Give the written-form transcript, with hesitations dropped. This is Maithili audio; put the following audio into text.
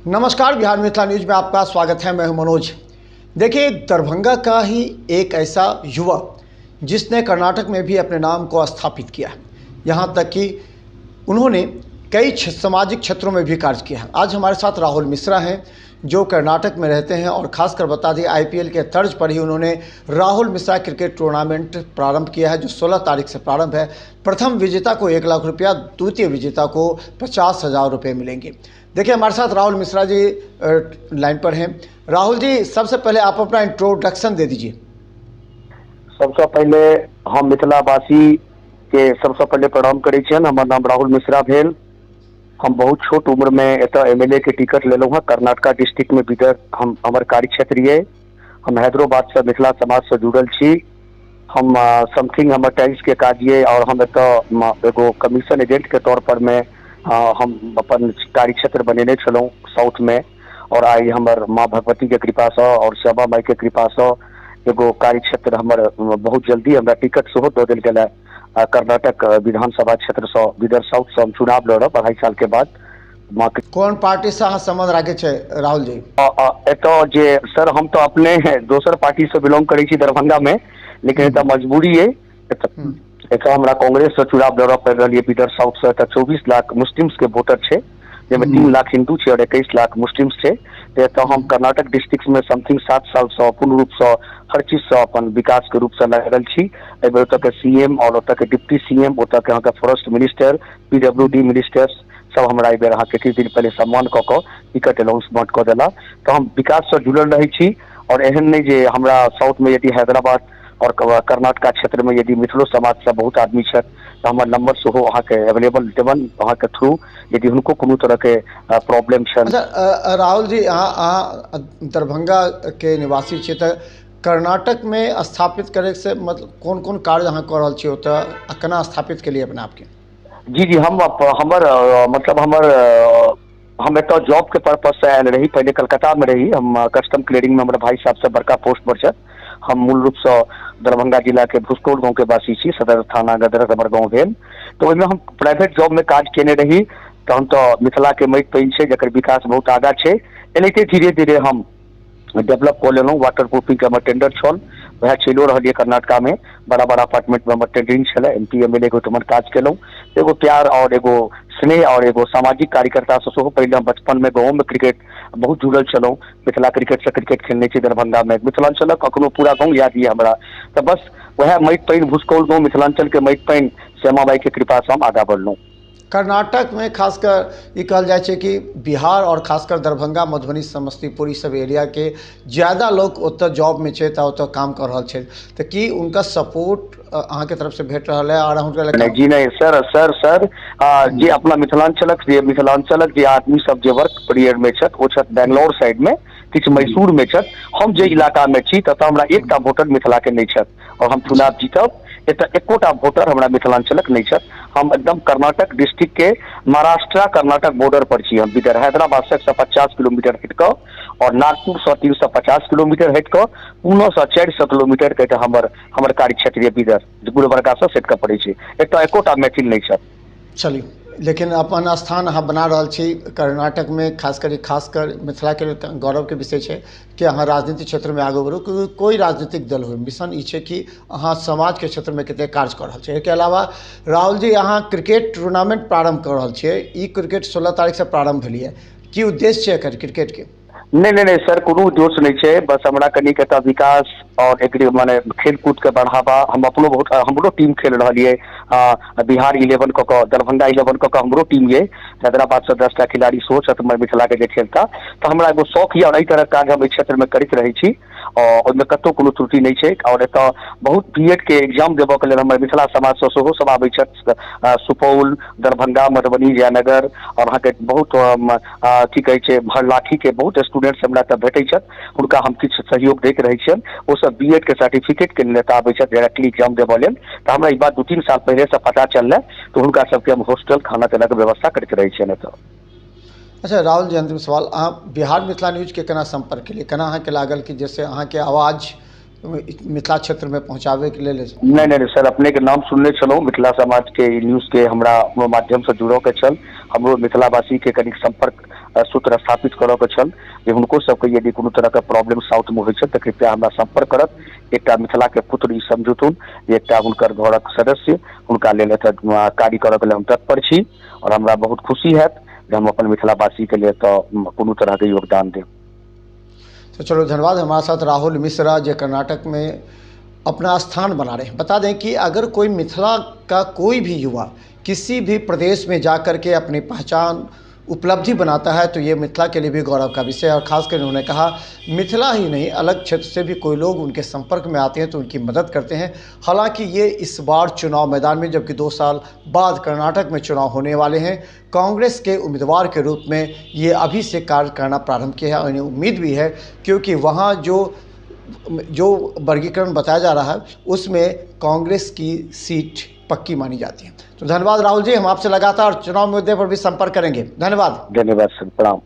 नमस्कार, बिहार मिथिला न्यूज में आपका स्वागत है। मैं हूं मनोज। देखिए, दरभंगा का ही एक ऐसा युवा जिसने कर्नाटक में भी अपने नाम को स्थापित किया है, यहाँ तक कि उन्होंने कई सामाजिक क्षेत्रों में भी कार्य किया है। आज हमारे साथ राहुल मिश्रा हैं जो कर्नाटक में रहते हैं और ख़ासकर बता दें आईपीएल के तर्ज पर ही उन्होंने राहुल मिश्रा क्रिकेट टूर्नामेंट प्रारंभ किया है जो 16 तारीख से प्रारंभ है। प्रथम विजेता को 1 लाख रुपया, द्वितीय विजेता को 50,000 रुपये मिलेंगे। देखिए, हमारे साथ राहुल मिश्रा जी लाइन पर हैं। राहुल जी, सबसे पहले आप अपना इंट्रोडक्शन दे दीजिए। सबसे पहले हम मिथिलावासी के सबसे पहले प्रणाम करै छियनि। हमर नाम राहुल मिश्रा भेल। हम बहुत छोट उम्र में एतऽ एमएलए के टिकट लेलहुँ हँ। कर्नाटका डिस्ट्रिक्ट में बिदर हम हमर कार्य क्षेत्र ये। हम हैदराबाद से मिथिला समाज से जुड़ल छी। हम समथिंग हमर टैक्स के काज ये और हम एतऽ एगो कमीशन एजेंट के तौर पर में हम अपन कार्य क्षेत्र बनेने छलहुँ साउथ में और आई हमर माँ भगवती के कृपा से और श्यामा माई के कृपा से एगो कार्य क्षेत्र हमर बहुत जल्दी हमरा टिकट सेहो दऽ देल गेल है। कर्नाटक विधानसभा क्षेत्र से बिदर साउथ से हम चुनाव लड़ब 2.5 साल के बाद। माँ के कोन पार्टी से अहाँ संबंध राखै छै राहुल जी? एतऽ जे सर हम तो अपने दोसर पार्टी से बिलोंग करै छी दरभंगा में, लेकिन एतऽ मजबूरी है। एतऽ हमरा कांग्रेस से चुनाव लड़ऽ पड़ि रहल ये बिदर साउथ से। एतऽ 24 लाख मुस्लिम्स के वोटर छै, जाहिमे 3 लाख हिंदू छै और 21 लाख मुस्लिम्स छै। एतऽ हम कर्नाटक डिस्ट्रिक्ट में समथिंग 7 साल से पूर्ण रूप से हर चीज से अपन विकास के रूप से लागल छी। एहि बेर ओतऽ के सीएम और ओतऽ के डिप्टी सीएम, ओतऽ के अहाँके फॉरेस्ट मिनिस्टर, पीडब्ल्यूडी मिनिस्टर सब हमरा एहि बेर अहाँके किछु दिन पहिले सम्मान कऽ कऽ टिकट अनाउंसमेंट कऽ देला। तऽ हम विकास से जुड़ल रहै छी और एहन नहि जे हमरा साउथ में यदि हैदराबाद और कर्नाटका क्षेत्र में यदि मिथिलो समाज से बहुत आदमी छथि तऽ हमर नंबर सेहो अहाँके अवेलेबल देबनि अहाँके थ्रू, यदि हुनको कोनो तरहके प्रॉब्लम छनि। अच्छा राहुल जी, अहाँ दरभंगा के निवासी छियै तऽ कर्नाटक में स्थापित करे से मतलब कोन कोन कार्य अहाँ कऽ रहल छियै ओतऽ आ केना स्थापित केलियै अपना आपके? जी जी, हम हमर मतलब हमर हम एतऽ जॉब के पर्पज से आयल रही। पहिले कलकत्ता में रही हम, कस्टम क्लियरिंग में हमर भाई साहब से बड़का पोस्ट पर छथि। हम मूल रूप से दरभंगा जिला के भुसकौल गाँव के वासी छी, सदर थाना गदरक हमर गाँव भेल। तऽ ओहिमे हम प्राइवेट जॉब में काज केने रही। तहन तऽ मिथिला के माटि पानि छै जकर विकास बहुत आगाँ छै। एनाहिते धीरे धीरे हम डेवलप कऽ लेलहुँ। वाटर प्रूफिंग के हमर टेंडर छल, वएह चलियो रहल यऽ कर्नाटका में। बड़ा बड़ा अपार्टमेंट में हमर टेंडरिंग छलै, एमपी एमएलए के ओहिठमन काज केलहुँ। एगो प्यार और एगो स्नेह और एगो सामाजिक कार्यकर्ता से सेहो पहिले हम बचपन में गाँव में क्रिकेट बहुत जुड़ल छलहुँ। मिथिला क्रिकेट से क्रिकेट खेलने छी दरभंगा में। मिथिलांचलक अखनो पूरा गाँव याद यऽ हमरा। तऽ बस वएह माटि पानि भुसकौल गाँव मिथिलांचल के माटि पानि श्यामा माई के कृपा से हम आगाँ बढ़लहुँ। कर्नाटक में खासकर ई कहल जाइ छै कि बिहार और खासकर दरभंगा, मधुबनी, समस्तीपुर ई सब एरिया के ज़्यादा लोग ओतऽ जॉब में छै तऽ ओतऽ काम कर रहल छै, तऽ की उनका सपोर्ट अहाँके तरफ से भेट रहल है और हुनका? जी नहीं सर, सर सर जे अपना मिथिलांचलक जे आदमी सब जे वर्क पीरियड में छथि ओ छथि बेंगलोर साइड में, किछु मैसूर में छथि। हम जे इलाका में छी ततऽ हमरा एकटा वोटर मिथिला के नहि छथि और हम चुनाव जीतब एतऽ एकोटा वोटर हमरा मिथिलांचलक नहि छथि। हम एकदम कर्नाटक डिस्ट्रिक्ट के महाराष्ट्र कर्नाटक बॉर्डर पर छी। हम बिदर हैदराबाद से 150 किलोमीटर हटि कऽ और नागपुर से 350 किलोमीटर हटि कऽ पुणे से 400 किलोमीटर के हमर हमर कार्य क्षेत्र बिदर गुलबर्गा से सटि कऽ पड़ै छै। एतऽ एकोटा मैथिल नहि छथि। चलिए, लेकिन अपन स्थान अहाँ बना रहल छी कर्नाटक में, खासकर मिथिलाके लेल गौरवके विषय छै कि अहाँ राजनीतिक क्षेत्रमे आगू बढ़ू। कोई राजनीतिक दल हो, मिशन ई छै कि अहाँ समाजके क्षेत्रमे कतेक कार्य कऽ रहल छियै। एहिके अलावा राहुल जी, अहाँ क्रिकेट टूर्नामेंट प्रारंभ कऽ रहल छियै। ई क्रिकेट 16 तारीख से प्रारंभ भेलियै, की उद्देश्य छै एकर क्रिकेटके? नहि नहि नहि सर, कोनो उद्देश्य नहि छै। बस हमरा कनिक एतऽ विकास और एक माने खेलकूद के बढ़ावा। हम अपनो बहुत हमरो टीम खेल रहल ये बिहार 11 कऽ कऽ, दरभंगा 11 कऽ कऽ हमरो टीम ये। हैदराबाद से 10टा खिलाड़ी सेहो छथि मिथिला के जे खेलता। तऽ हमरा एगो शौक ये और एहि तरहक काज हम एहि क्षेत्र में करैत रहै छी और ओहिमे कतहु कोनो त्रुटि नहि छै। और एतऽ बहुत बीएड के एग्जाम देबऽ के लेल हमर मिथिला समाज से सेहो सब आबै छथि, सुपौल, दरभंगा, मधुबनी, जयनगर और अहाँके बहुत की कहै छै भरलाठी के बहुत स्टूडेंट्स हमरा एतऽ भेटै छथि। हुनका हम किछु सहयोग दैत रहै छियनि। ओ सब बीएड के सर्टिफिकेट के लेल एतऽ आबै छथि डायरेक्टली एग्जाम देबऽ लेल। तऽ हमरा ई बात 2-3 साल पहिले से पता चललै तऽ हुनका सबके हम हॉस्टल खाना पीना के व्यवस्था करैत रहै छियनि एतऽ। अच्छा राहुल जी, अंतिम सवाल, अहाँ बिहार मिथिला न्यूज के केना संपर्क केलियै? केना अहाँके लागल कि जैसे अहाँके आवाज मिथिला क्षेत्र में पहुँचाबे के लेल? नहीं नहीं सर, अपने के नाम सुनने छलहुँ। मिथिला समाज के न्यूज के हमरा माध्यम से जुड़ऽ के छल। हमरो मिथिलावासी के कनिक संपर्क सूत्र स्थापित करऽ के छल जे हुनको सबके यदि कोनो तरहके प्रॉब्लम साउथमे होइ छै तऽ कृपया हमरा सम्पर्क करत। एकटा मिथिलाके पुत्र ई समझुथुन जे एकटा हुनकर घरक सदस्य हुनका लेल एतऽ कार्य करऽ के लेल हम तत्पर छी और हमरा बहुत खुशी हैत जे हम अपन मिथिलावासीके लेल एतऽ कोनो तरहके योगदान देब। तो चलो धन्यवाद। हमारे साथ राहुल मिश्रा जो कर्नाटक में अपना स्थान बना रहे हैं। बता दें कि अगर कोई मिथिला का कोई भी युवा किसी भी प्रदेश में जा कर के अपनी पहचान उपलब्धि बनाता है तो ये मिथिला के लिए भी गौरव का विषय है। और ख़ासकर उन्होंने कहा मिथिला ही नहीं अलग क्षेत्र से भी कोई लोग उनके संपर्क में आते हैं तो उनकी मदद करते हैं। हालांकि ये इस बार चुनाव मैदान में, जबकि 2 साल बाद कर्नाटक में चुनाव होने वाले हैं, कांग्रेस के उम्मीदवार के रूप में ये अभी से कार्य करना प्रारंभ किया है और इन्हें उम्मीद भी है क्योंकि वहाँ जो वर्गीकरण बताया जा रहा है उसमें कांग्रेस की सीट पक्की मानी जाती है। तो धन्यवाद राहुल जी, हम आपसे लगातार चुनाव मुद्दे पर भी संपर्क करेंगे। धन्यवाद। धन्यवाद सर, प्रणाम।